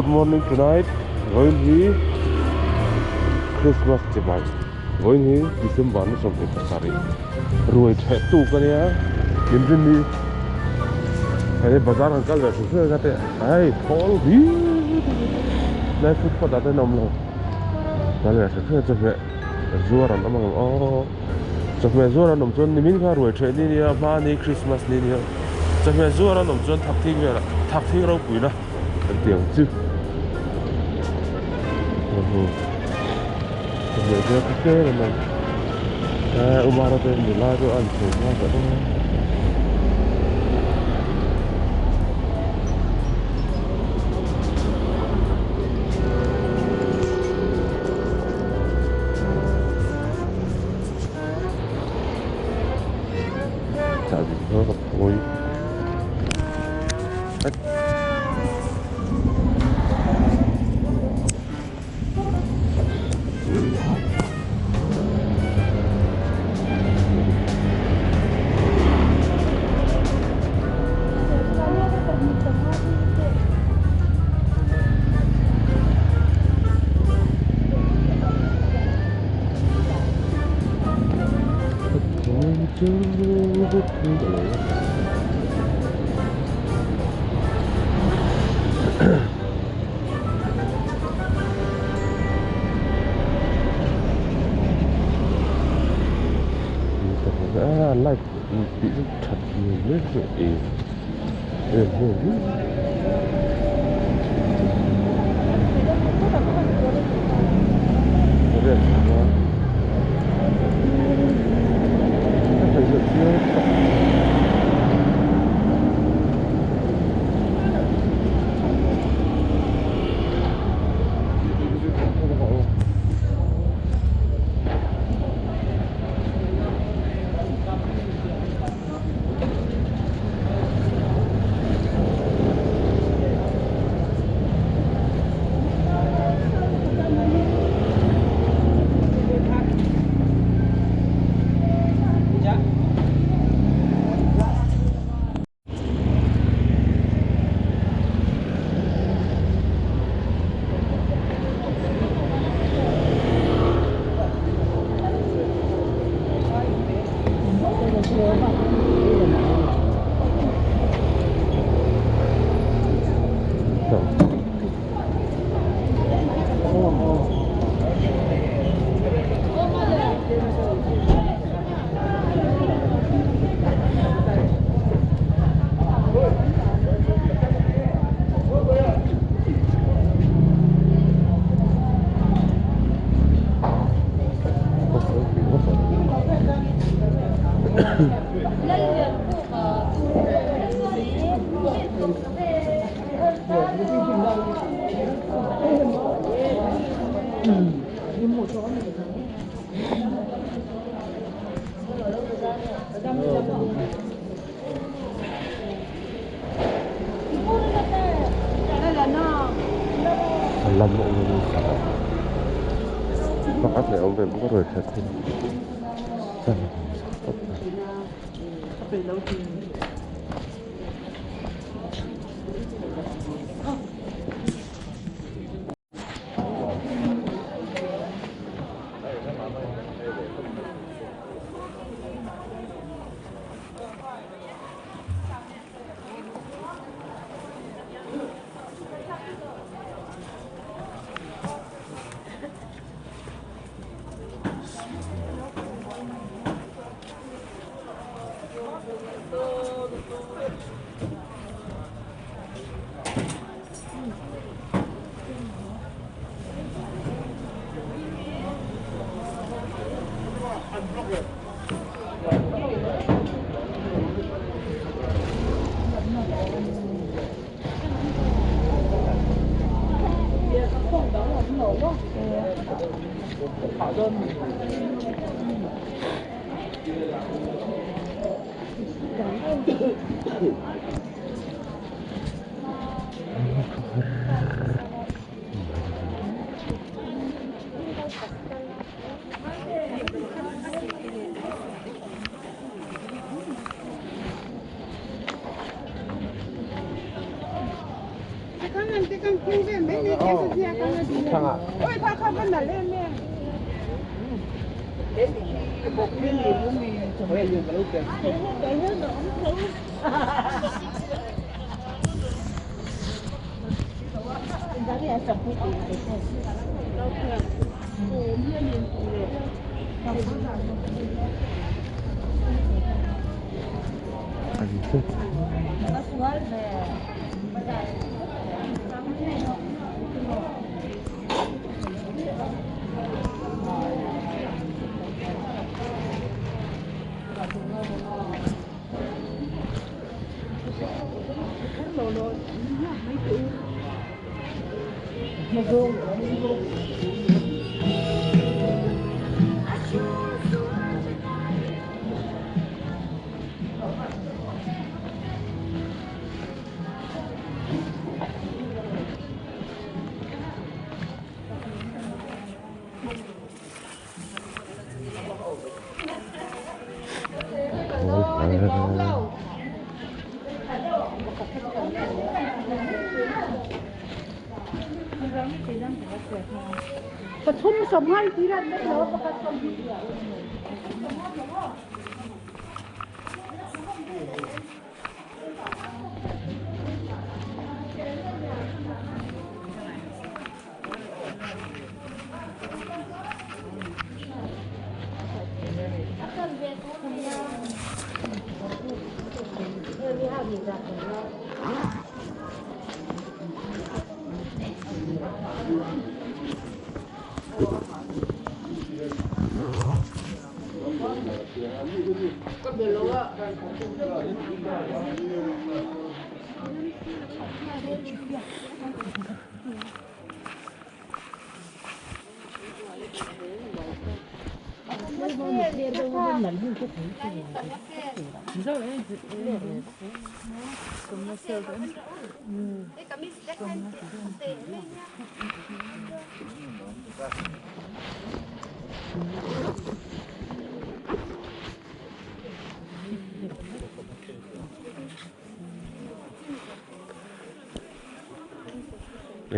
Good morning tonight vawiin hi Christmas chibai vawiin hi December ni 27 ruai theh tuk a nia inrinni hei bazar an kal ve hrim hrim a te hei thawl hlai footpath ah te an awm lo kal ve hrim hrim a chawhmeh zuar an awm ang aw chawhmeh zuar an awm chuan nimin kha ruai theh ni nia hmani Christmas ni nia chawhmeh zuar an awm chuan thak thing velah thak thing ropuina. Kan ti ang chu chawhmeh zuar chu tlem an awm eh umara te nula chu a inchei nghal tawh dawn a. Chahbi kha ka phawi. Light tih chu that hmel hle chu e em em hi. Lam a awm pakhat leh awm ve bawk a ruai that hi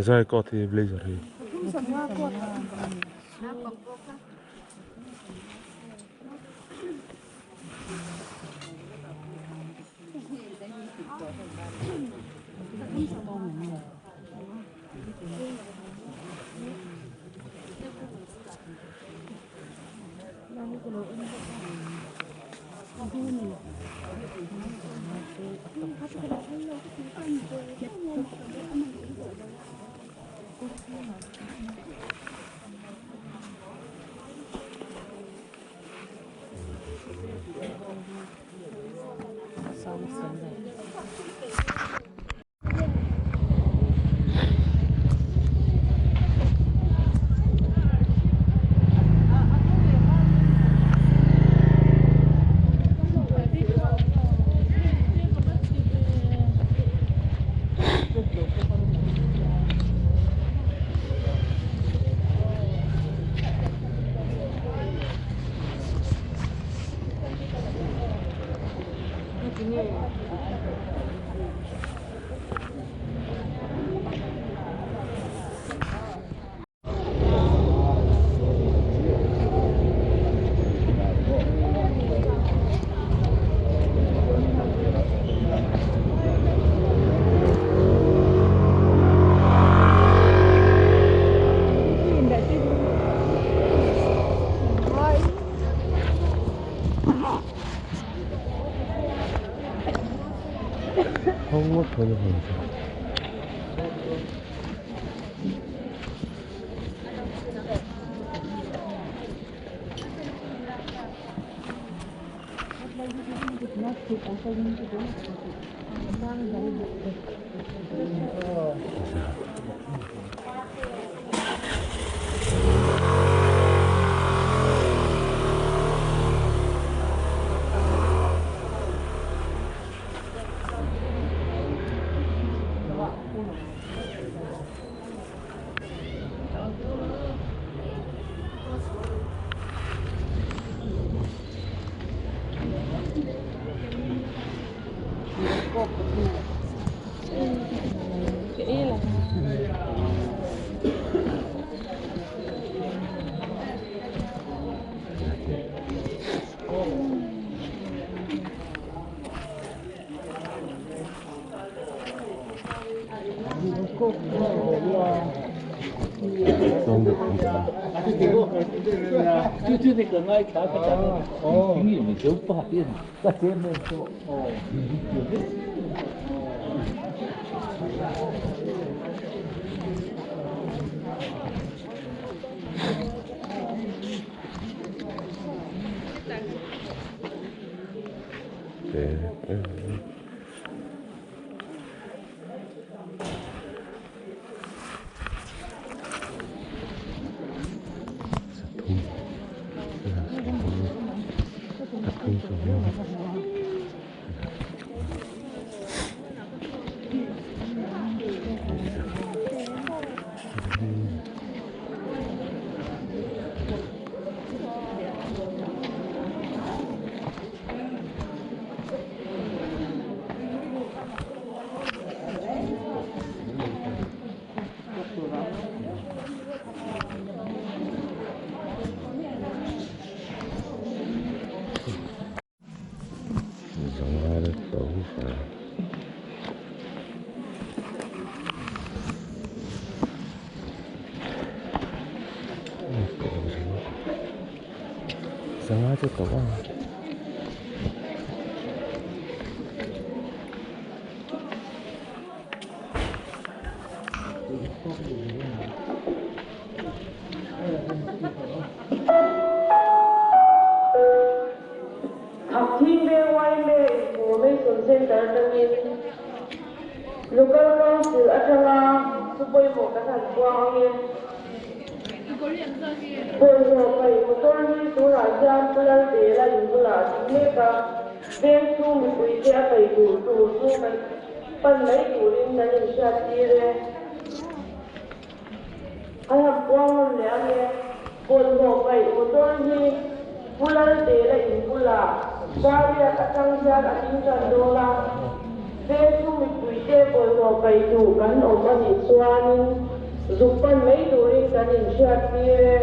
Zai coat hi blazer hi. Zanga chu to a. Thakthing Veng YMA Information Centre atangin Local Council atanga thu pawimawh kan han puang angin bawlhhlawh paih motor hi tunah hian Pu Lalbela in bulah a ding mek a, veng chhung mipuite a paih duh tur chu pan mai turin kan inhriattir e. A han puang nawn leh ang e. Bawlhhlawh paih motor hi Pu Laltela in bulah Dariat atang hian a ding tan dawn a. Vengchhung mipuite bawlhhlawh paih duh kan awm a nih chuanin zuk pan mai turin kan inhriattir e.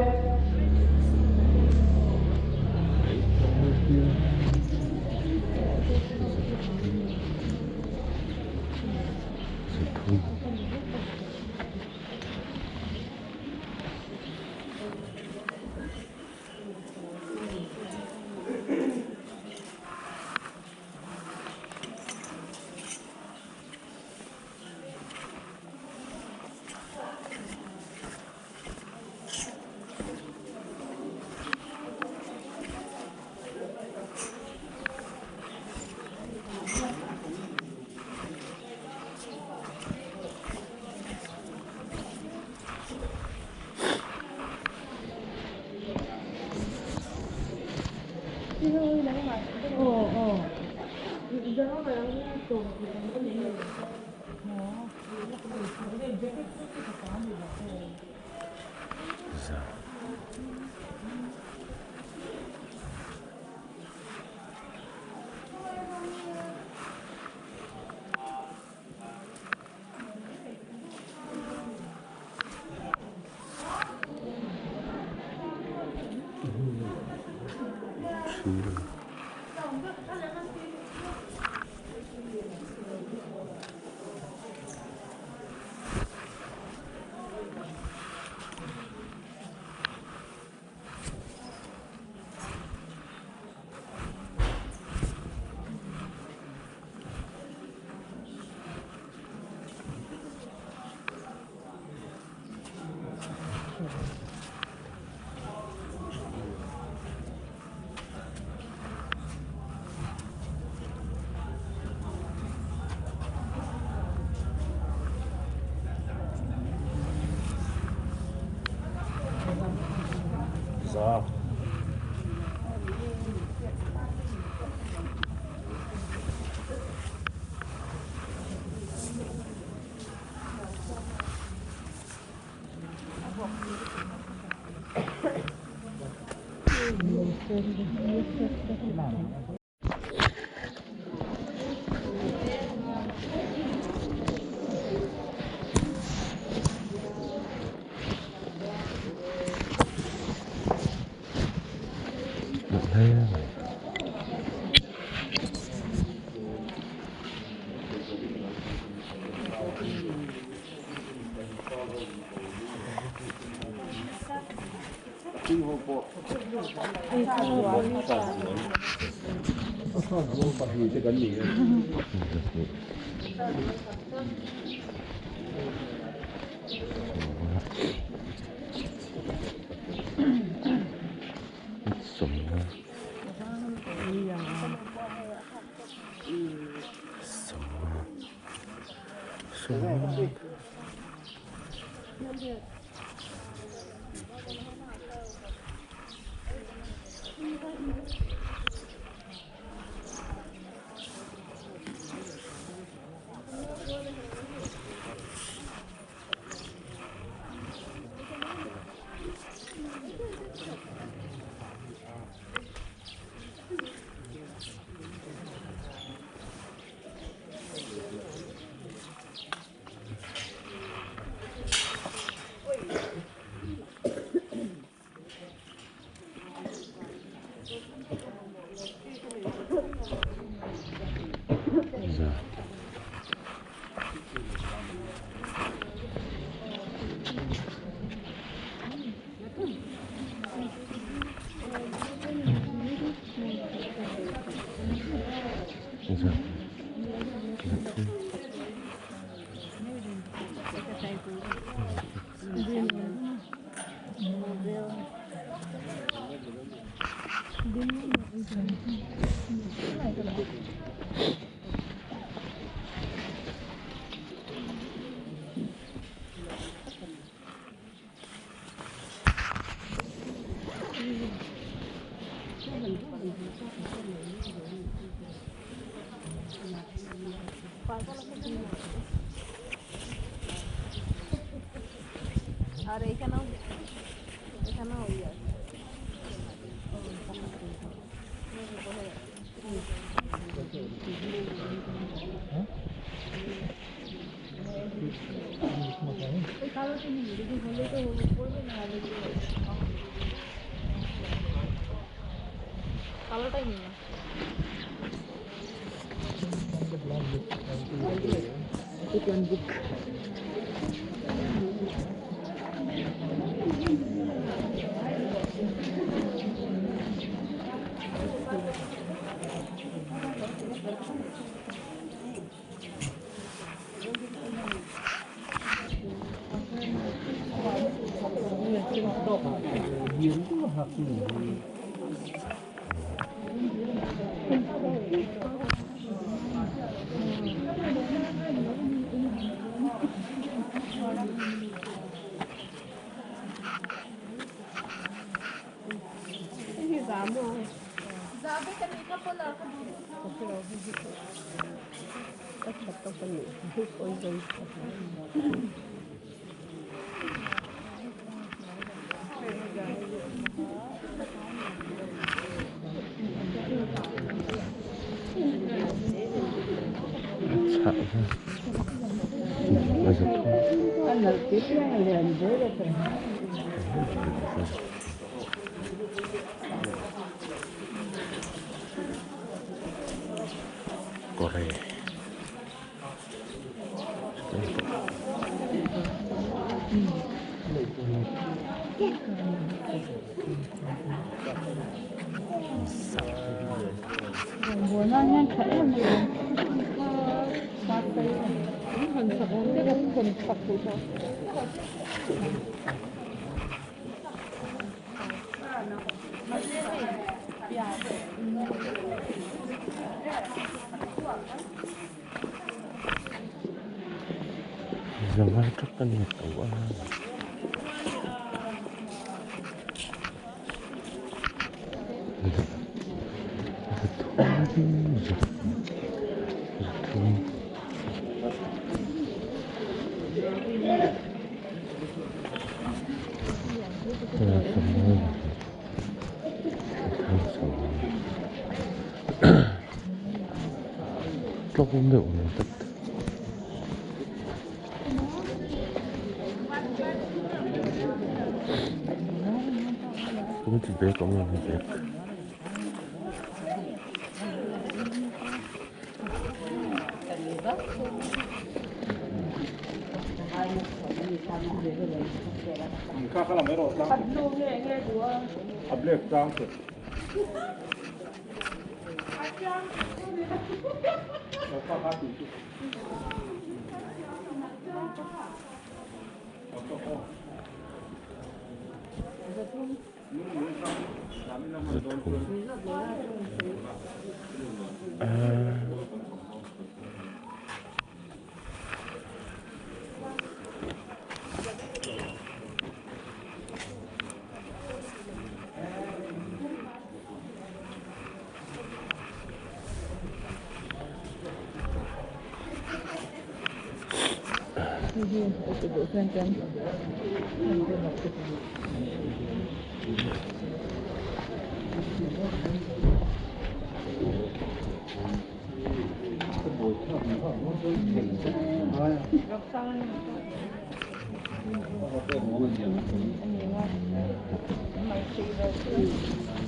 আর এইখানেও এখানেও ওই আছে। ওই কালোটা নিবি দেখি, হলে তো পড়বে, না হলে কালোটাই নিয়ে। Take one book. Corre. Zaman kapan itu? 조금 더 오늘 조금 더 없는 백.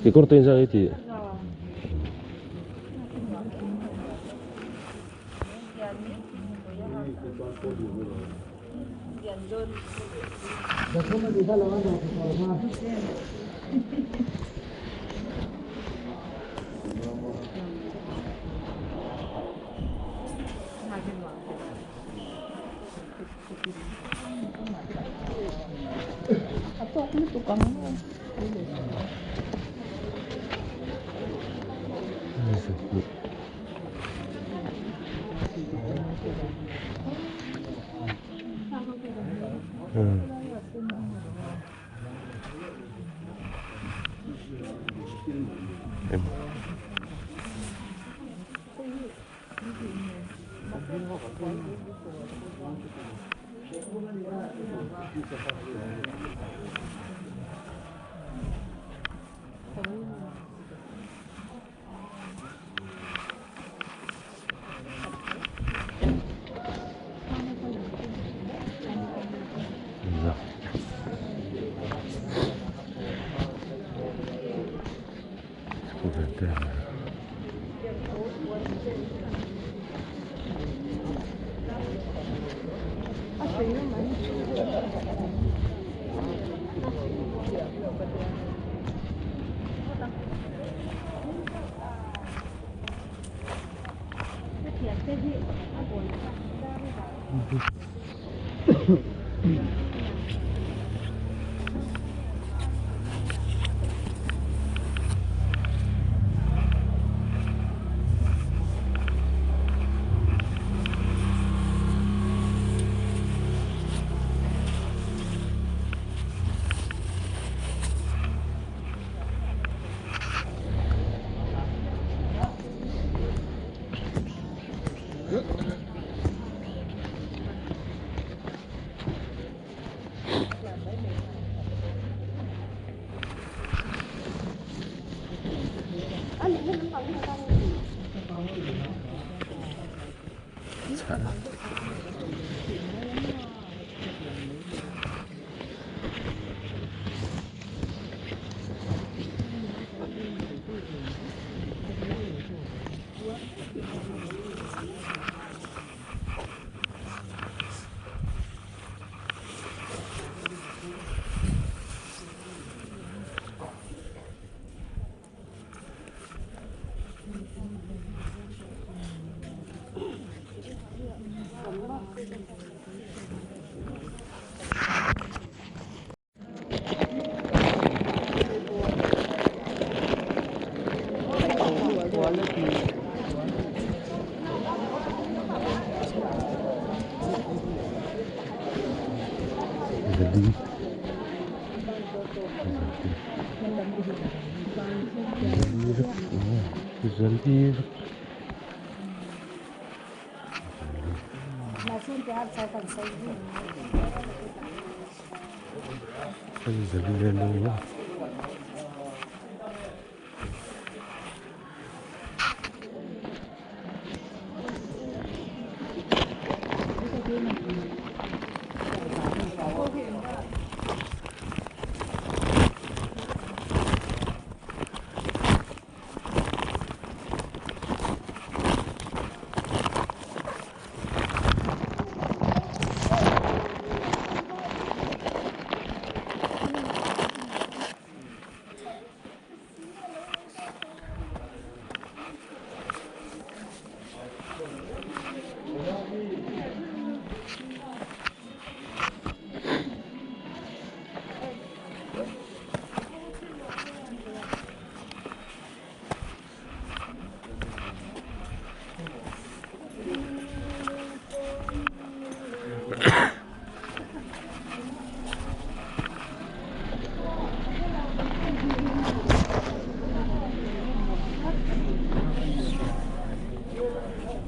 Kekawr te inzang i tih.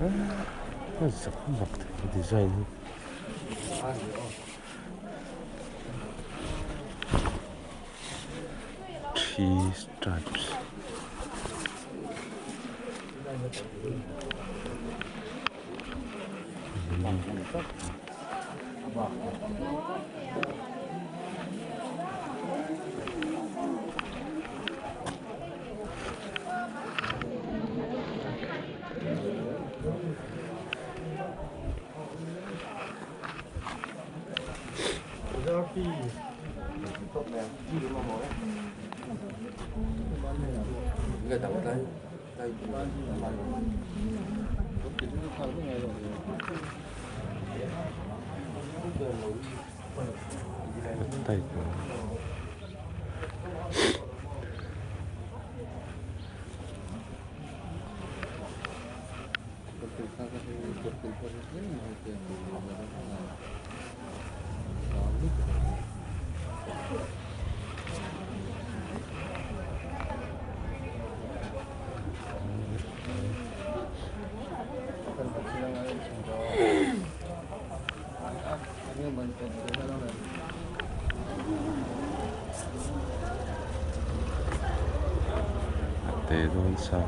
A zak mak thei design hi. Three stripes. A te dawn sa.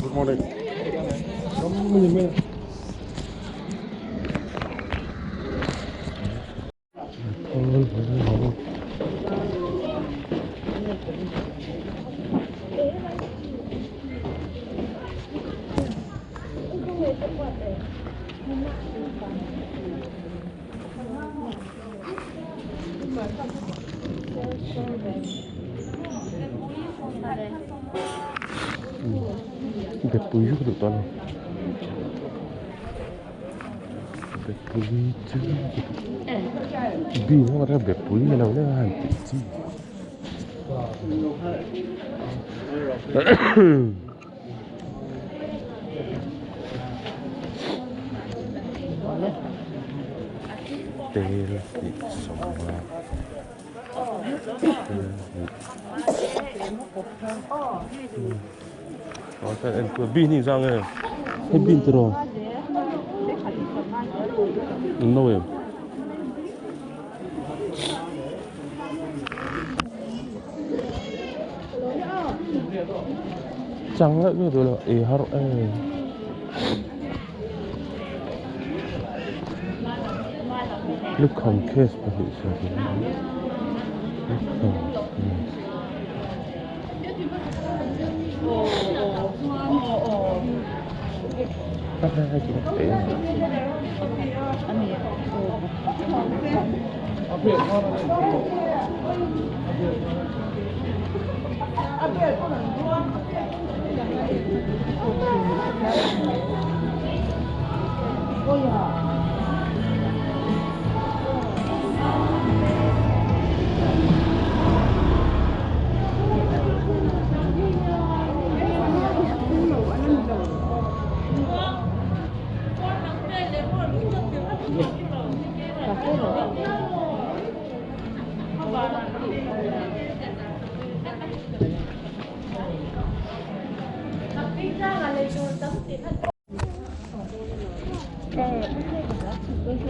Good morning. Bepui chu ka duh tawh a ni bepui chu bean ho bepui ni lo deuh a han tih chi. Tel tih sawma bean hi zang e hei bean tiraw an no em. Chang leh nge duh lo ei har em. Lukham case pahnih sawi lukham case.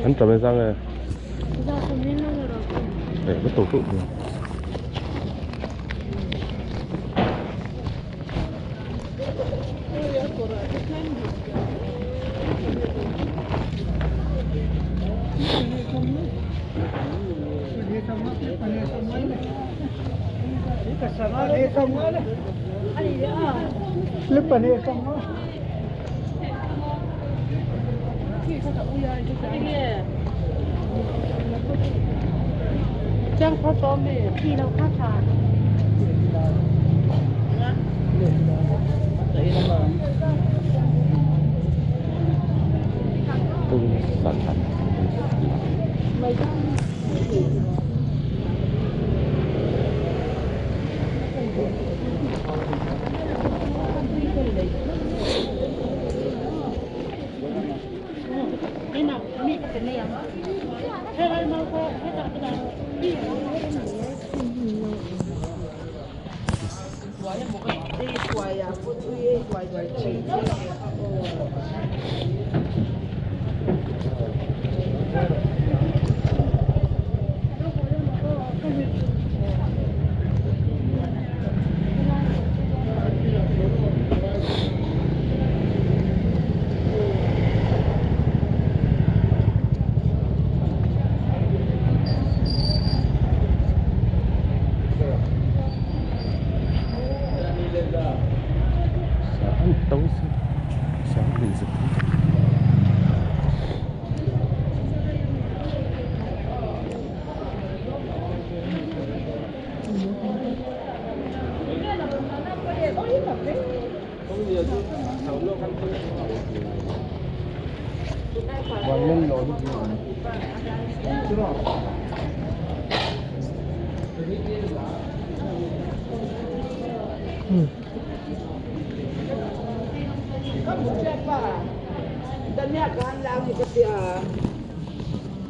An tam e zang e. Để nó tổ tụ được.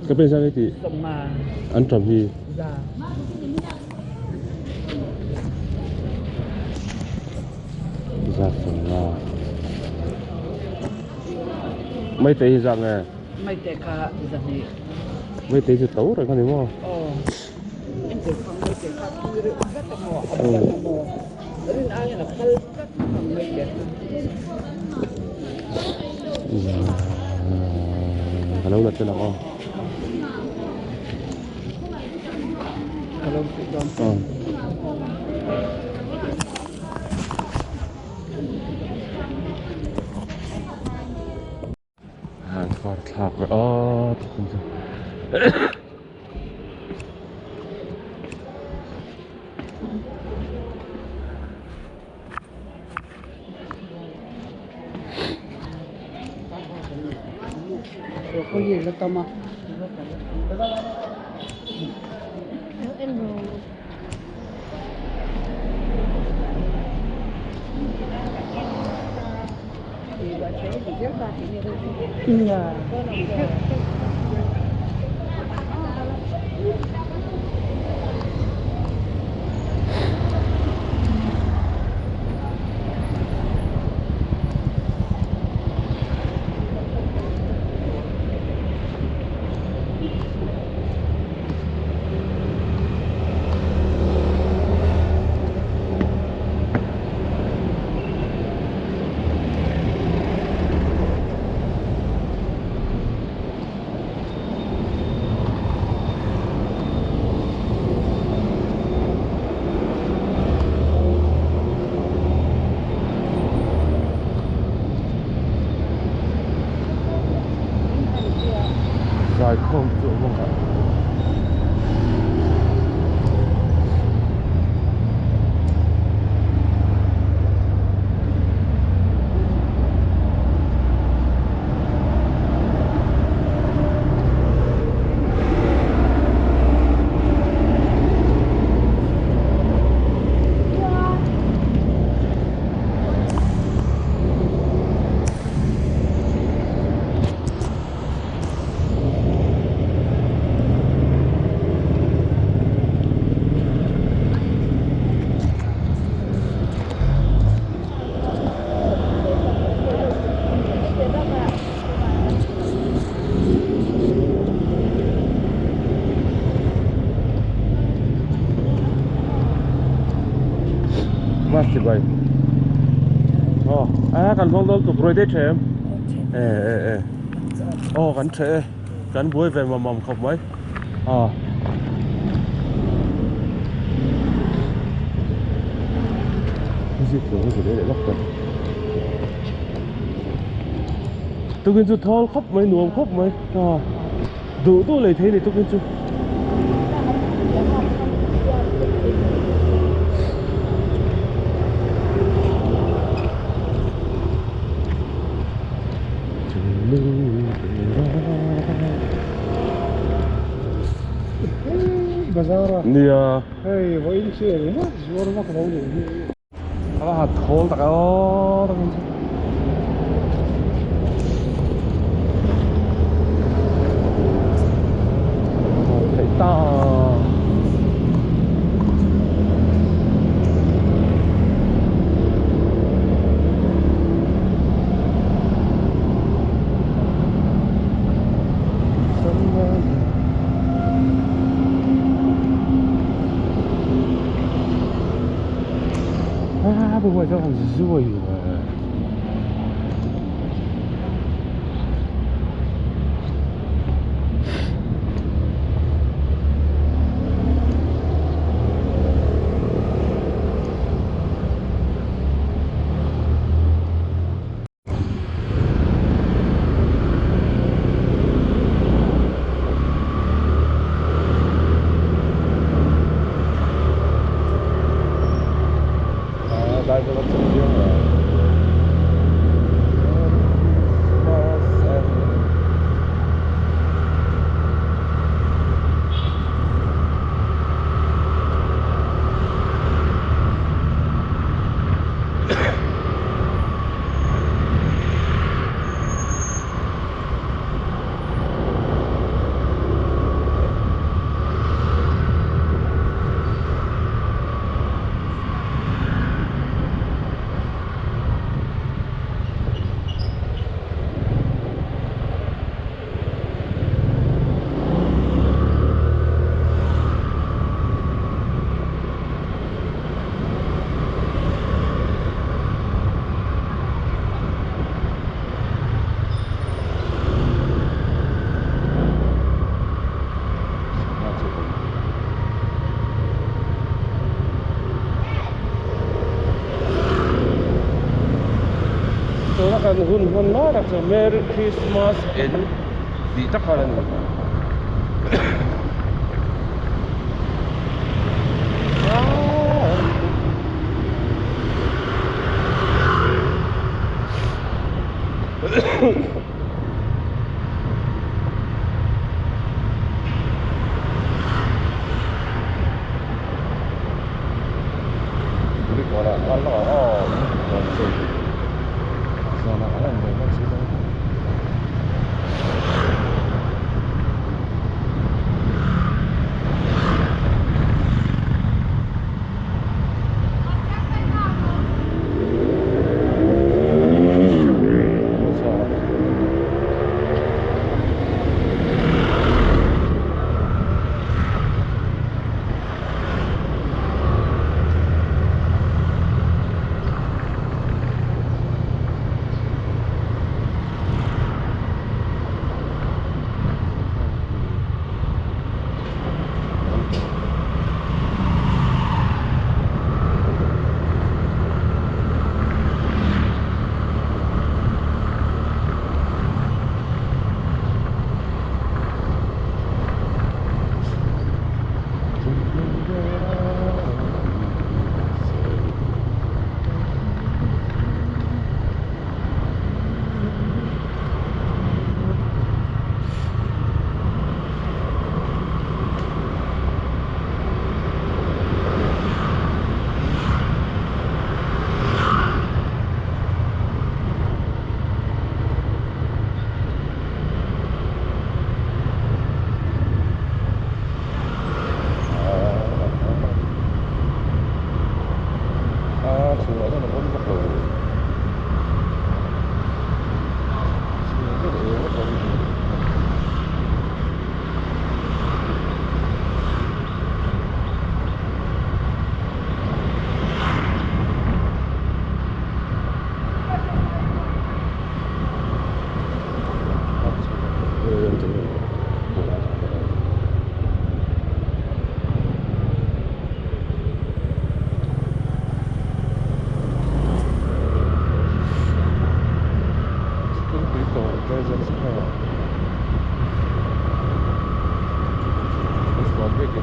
Cái bên sang đây thì ăn trầm thì ra sầm là mấy tế rằng này mấy tế cả rằng mấy tế thì tấu rồi con đúng không? Kalau là tên là ngon. Hàng phạt thạc rồi. Không chỗ mong hả? Christmas chibai aw a kan hmang dawn tuk ruai daih tha em e e e aw kan tha e kan buai ve mam mam khawp mai aw tukin chu thawl khawp mai nuam khawp mai aw duh duh lei thei ni tukin chu. Bazar a Nia hei vawiin chu engmah zuar vak lo nih hi. A va han thawl tak aw takin chu. Theih ta. Ah, bu huai chuan zui Tuna kan hun hman lai tak chu Merry Christmas in tih tak khan a ni.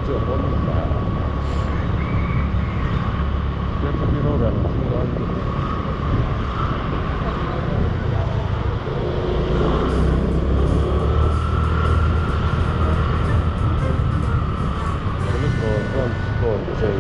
chu a hawn ta Pianthar rorel ang chu a ni. Police dawr chuan dawr chei.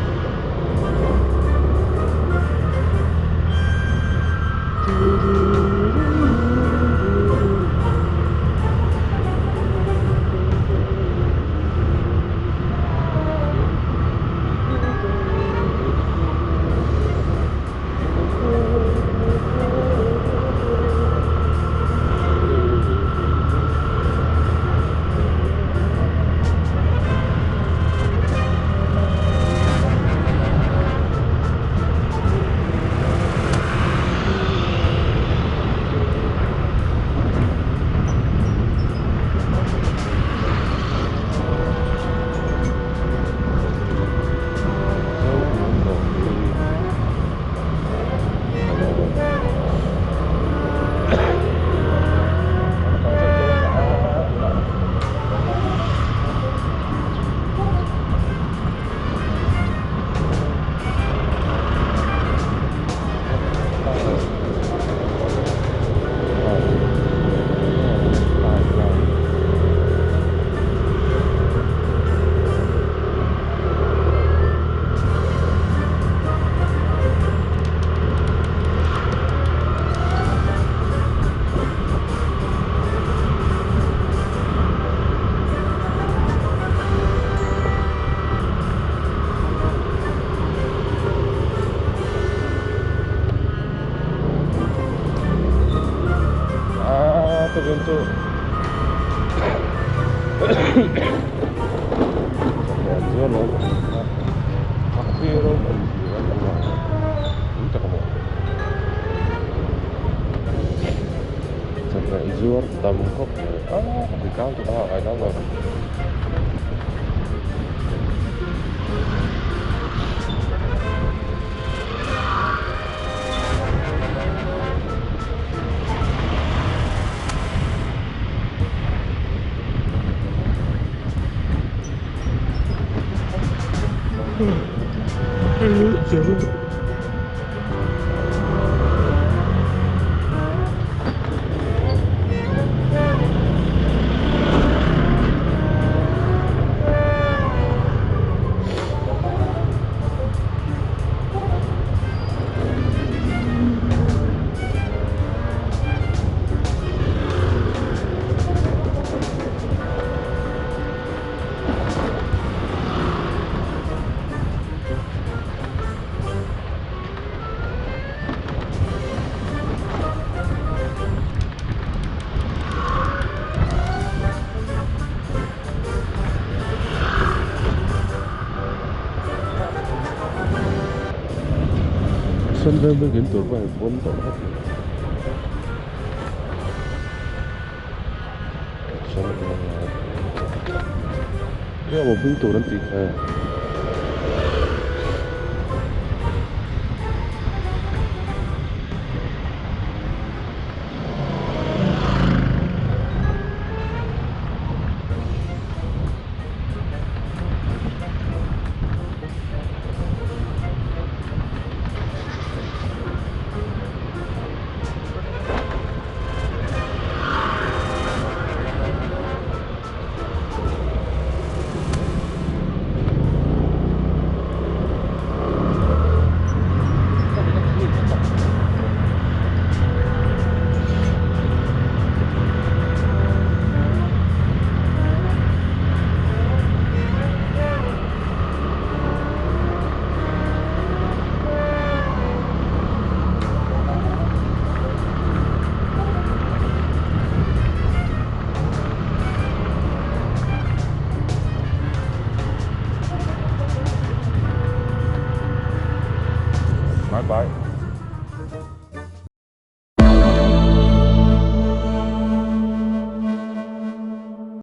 这边就 Sân veng bên kiến tur pawh hei pawn tawh khawp mai eng emaw hming tur an tih kha e. Bye bye.